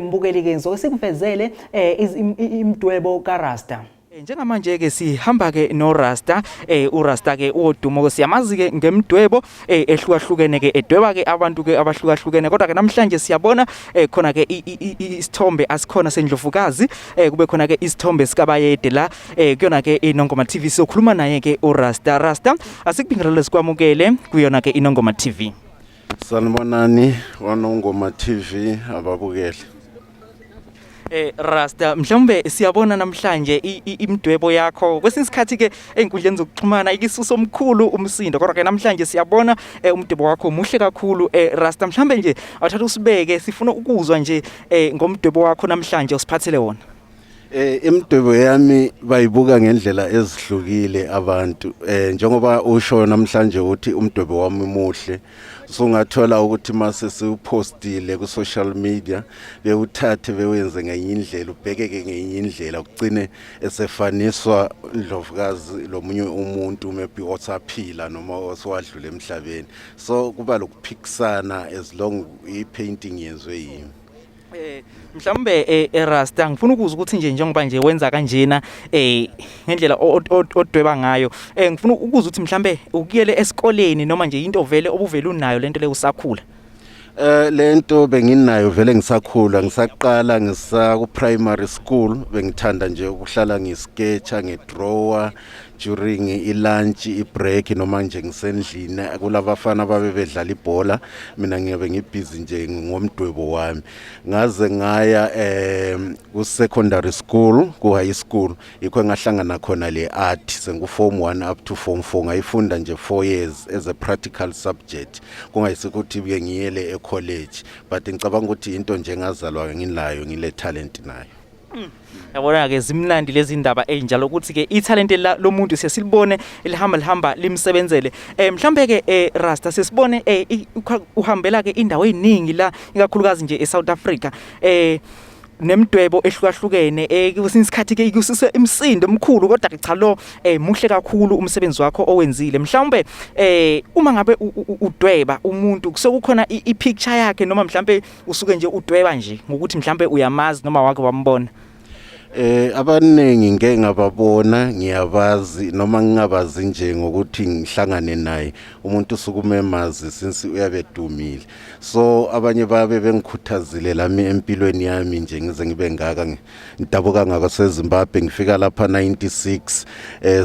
Mbukeli ke, ngizoke sikuvezele imidwebo kaRasta. Njengamanje ke sihamba ke no Rasta. URasta ke uwodumo ke, siyamazi ke ngemidwebo ehlukahlukene ke, edweba ke abantu ke abahlukahlukene, kodwa ke namhlanje siyabona khona ke isithombe asikhona sendlovukazi, kube khona ke isithombe sikaBayede la kuyona ke iNongoma TV. Sokhuluma naye ke uRasta. Rasta, asikubingelele, sikwamukele kuyona ke iNongoma TV. Sanibonani kwaNongoma TV ababukeli. Rasta, mhlawumbe siyabona namhlanje imidwebo yakho kwesinye isikhathi ke einkundleni zokuxhumana ikisusa omkhulu umsindo, kodwa ke namhlanje siyabona umdwebo wakho muhle kakhulu. Rasta, mhlawumbe nje awuthatha usibeke, sifuna ukuzwa nje ngomdwebo wakho namhlanje usiphathele wona. Imidwebo yami bayibuka ngendlela ezihlukile abantu. Njengoba usho namhlanje ukuthi umdwebo wami muhle, sungathola ukuthi mase siwupostile ku social media bewuthathe bewenze ngenye indlela, ubhekeke ngenye indlela, kugcine esefaniswa indlovukazi lomunye umuntu maybe osaphila noma osewadlula emhlabeni. So kuba lokuphikisana as long i-painting yenziwe yimi. Mhlawumbe eRasta, ngifuna ukuzwa ukuthi nje njengoba nje wenza kanjena ngendlela odweba ngayo, ngifuna ukuzwa ukuthi mhlambe ukuyele esikoleni noma nje into vele obuvele unayo lento le usakhula. Lento benginayo vele ngisakhula, ngisaqala ngisa ku primary school. Bengithanda nje ukuhlala ngisketcha, ngidrawa during i-lunch, i-break, noma nje ngisendlini kulabafana babe bedlala ibhola, mina ngiyabe ngibhizi nje ngomdwebo wami, ngaze ngaya ku secondary school, ku high school, yikho engahlangana khona le art. Sengu form 1 up to form 4, ngayifunda nje 4 years as a practical subject, kungayisikuthi ke ngiyele e college, but ngicabanga ukuthi into nje engazalwa nginayo, ngile talent nayo. Yabona ke, zimnandi lezi ndaba ezinjalo, ukuthi ke ithalente lomuntu siye silibone lihamba lihamba limsebenzele. Mhlambe ke Rasta, sesibone uhambela ke indawo eziningi la, ikakhulukazi nje eSouth Africa, nemidwebo ehlukahlukene, kwesinye isikhathi ke kusise imsindo omkhulu, kodwa ke cha, lo muhle kakhulu umsebenzi wakho owenzile. Mhlawumbe uma ngabe udweba umuntu, kusekukhona i-picture yakhe, noma mhlambe usuke nje udweba nje ngokuthi mhlambe uyamazi noma wake wambona? Abaningi ngeke ngababona, ngiyabazi noma ngingabazi nje ngokuthi ngihlangane naye umuntu, usukume emazi since uyabe dumile. So abanye babe bengikhuthazile lami empilweni yami nje ngize ngibe ngaka. Ngidabuka ngakwaseZimbabwe, ngifika lapha 96.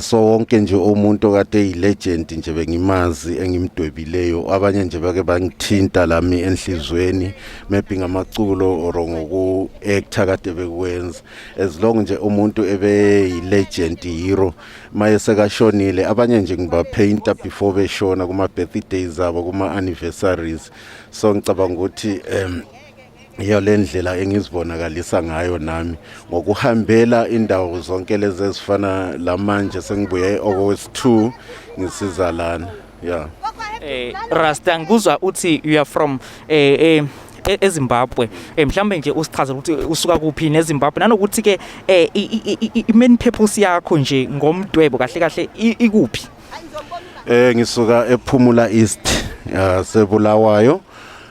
So wonke nje umuntu okade eyi-legend nje bengimazi engimdwebileyo. Abanye nje bake bangithinta lami enhlizweni, maybe ngamaculo or ngoku-actor kade bekwenza. As long nje umuntu ebe yi-legend, hero, maye sekashonile, abanye nje ngibapainta before beshona, kuma-birthdays abo, kuma-anniversaries. So ngicabanga ukuthi iyo le ndlela engizibonakalisa ngayo nami ngokuhambela indawo zonke lezi ezifana lamanje sengibuye okwesi-2 ngisiza lana, yeah. Rasta, ngikuzwa uthi you are from eZimbabwe. Mhlambe nje usichazele ukuthi usuka kuphi neZimbabwe, nanokuthi ke i main purpose yakho nje ngomdwebo kahle kahle ikuphi? Ngisuka ePhumula East yaseBulawayo.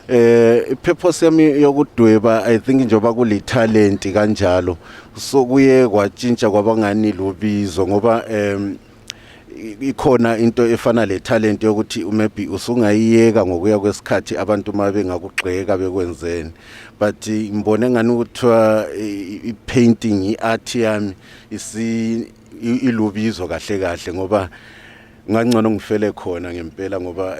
I-purpose yami yokudweba, I think njengoba kuli talent kanjalo, so kuye kwatshintsha kwabangani lubizo, ngoba ikhona into efana le talent yokuthi maybe usungayiyeka ngokuya kwesikhathi, abantu uma bengakugxeka bekwenzeni, but ngibone ngani ukuthiwa i-painting, i-art yami isi ilubizo kahle kahle, ngoba ngangcono ngifele khona ngempela, ngoba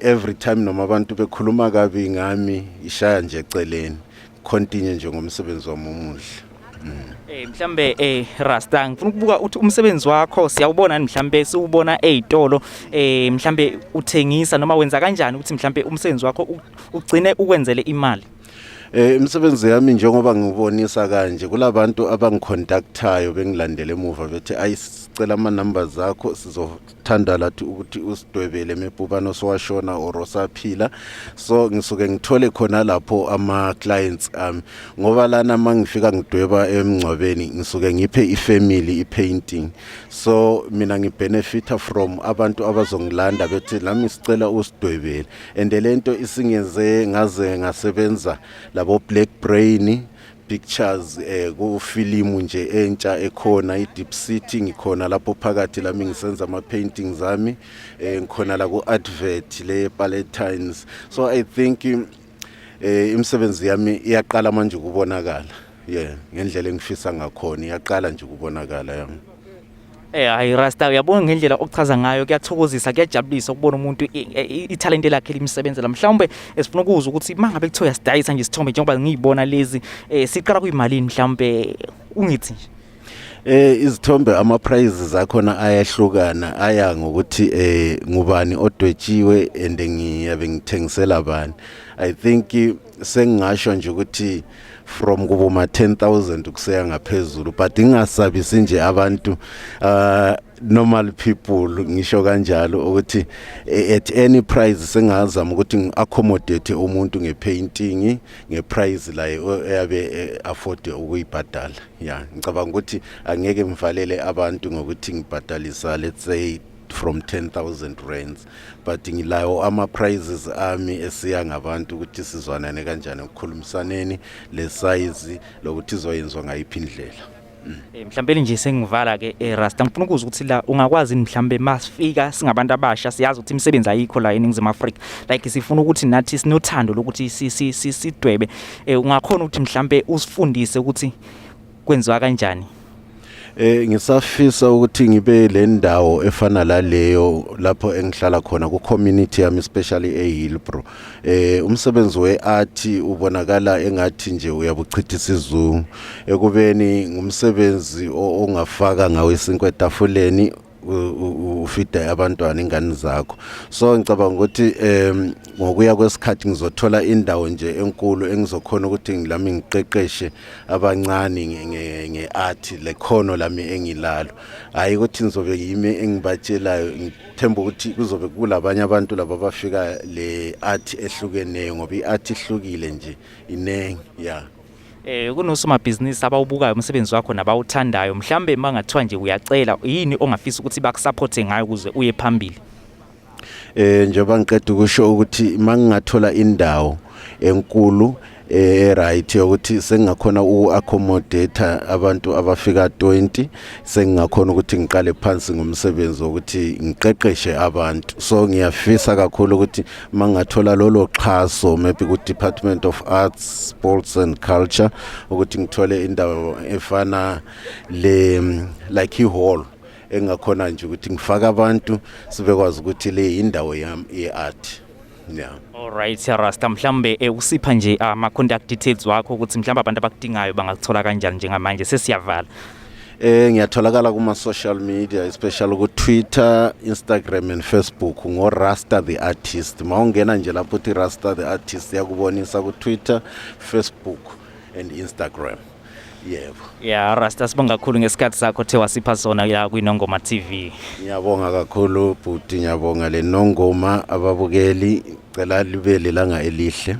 every time noma abantu bekhuluma kabi ngami, ishaya nje eceleni, continue nje ngomsebenzi wami omuhle. Mhlambe Rasta, ngifuna ukubuka uthi umsebenzi wakho siyawubona mhlambe siwubona ezitolo, mhlambe uthengisa noma wenza kanjani ukuthi mhlambe umsebenzi wakho ugcine ukwenzele imali? Imisebenzi yami, njengoba ngibonisa kanje, kulabantu abangicontactayo bengilandela emuva bethi ayisicela Sicela ama numbers akho, sizothanda lathi ukuthi usidwebele maybe ubani osowashona or osaphila. So ngisuke ngithole khona lapho ama clients ami, ngoba lana mangifika ngidweba emngcwabeni, ngisuke ngiphe ifamily ipainting. So mina ngibenefita from abantu abazongilanda bethi lami sicela usidwebele, and lento isingenze ngaze ngasebenza labo Black Brain Pictures ku filimu nje entsha ekhona, i-Deep City. Ngikhona lapho phakathi lami ngisenza ama paintings ami. Ngikhona la ku advert le Palatines. So I think imisebenzi yami iyaqala manje ukubonakala, yeah, ngendlela engifisa ngakhona. Iyaqala nje ukubonakala yami. Hayi Rasta, uyabona ngendlela okuchaza ngayo, kuyathokozisa, kuyajabulisa ukubona umuntu ithalente lakhe limsebenzela. Mhlawumbe esifuna ukuzwa ukuthi mangabe kuthiwa uyasidayisa nje isithombe njengoba ngiyibona lezi, siqala kuyimalini mhlawumbe, ungithi nje? Izithombe, ama prices akhona ayahlukana, aya ngokuthi ngubani odwetshiwe and ngiyabe ngithengisela bani. I think sengingasho nje ukuthi from kuboma 10,000 kuseya ngaphezulu, but ingasabisi nje abantu, normal people, ngisho kanjalo ukuthi at any price sengazama ukuthi ngiaccommodate umuntu ngepainting ngeprice la eyabe afford ukuyibhadala. Yeah, ngicabanga ukuthi angeke ngivalele abantu ngokuthi ngibhadalisa, let's say, from 10,000 rands, but ngilawo ama prices ami esiya ngabantu ukuthi sizwanane kanjani ukukhulumisaneni le size lokuthi izoyenzwa ngayiphi indlela. Mhlawumbe nje sengivala ke, Rasta, ngifuna ukuzwa ukuthi la ungakwazi mhlawumbe masifika singabantu abasha, siyazi ukuthi imisebenzi ayikho la eNingizimu Afrika, like sifuna ukuthi nathi sinothando lokuthi sidwebe, ungakhona ukuthi mhlawumbe usifundise ukuthi kwenziwa kanjani? Ngisafisa ukuthi ngibe le ndawo efana laleyo lapho engihlala khona ku community yami, especially eHillbrow. Umsebenzi weart ubonakala engathi nje uyabuchitha isizungu, ekubeni ngumsebenzi ongafaka ngawo isinkwa etafuleni, ufida abantwana, ingane zakho. So ngicabanga ukuthi ngokuya kwesikhathi ngizothola indawo nje enkulu engizokhona ukuthi ngilami ngiqeqeshe abancane nge-art, lekhono lami engilalo. Hayi ukuthi ngizobe yimi engibatshelayo, ngithemba ukuthi kuzobe kulabanye abantu laba abafika le art ehlukeneyo, ngoba i-art ihlukile nje, inengi, yeah. Kunosomabhizinisi abawubukayo umsebenzi wakho nabawuthandayo, mhlambe mangathiwa nje uyacela, yini ongafisa ukuthi bakusupporte ngayo ukuze uye phambili? Njengoba ngiqeda ukusho ukuthi mangingathola indawo enkulu right yokuthi sengingakhona uku-accommodate abantu abafika 20, sengingakhona ukuthi ngiqale phansi ngomsebenzi wokuthi ngiqeqeshe abantu. So ngiyafisa kakhulu ukuthi mangathola lolo xhaso maybe ku Department of Arts, Sports and Culture, ukuthi ngithole indawo efana le, like i-hall engakhona nje ukuthi ngifake abantu, sibekwazi ukuthi le indawo yami ye-art, yeah. Alright Rasta, mhlambe usipha nje ama contact details wakho ukuthi mhlambe abantu abakudingayo bangakuthola kanjani njengamanje sesiyavala. Ngiyatholakala kuma social media, especially ku Twitter, Instagram and Facebook ngo Rasta the Artist. Mawungena nje lapho uthi Rasta the Artist, yakubonisa ku Twitter, Facebook and Instagram. Yebo. Yeah Rasta, sibonga kakhulu ngesikhathi sakho the wasipha sona la kwiNongoma TV. Ngiyabonga kakhulu bhuti, ngiyabonga le Nongoma, ababukeli, cela libe lelanga elihle.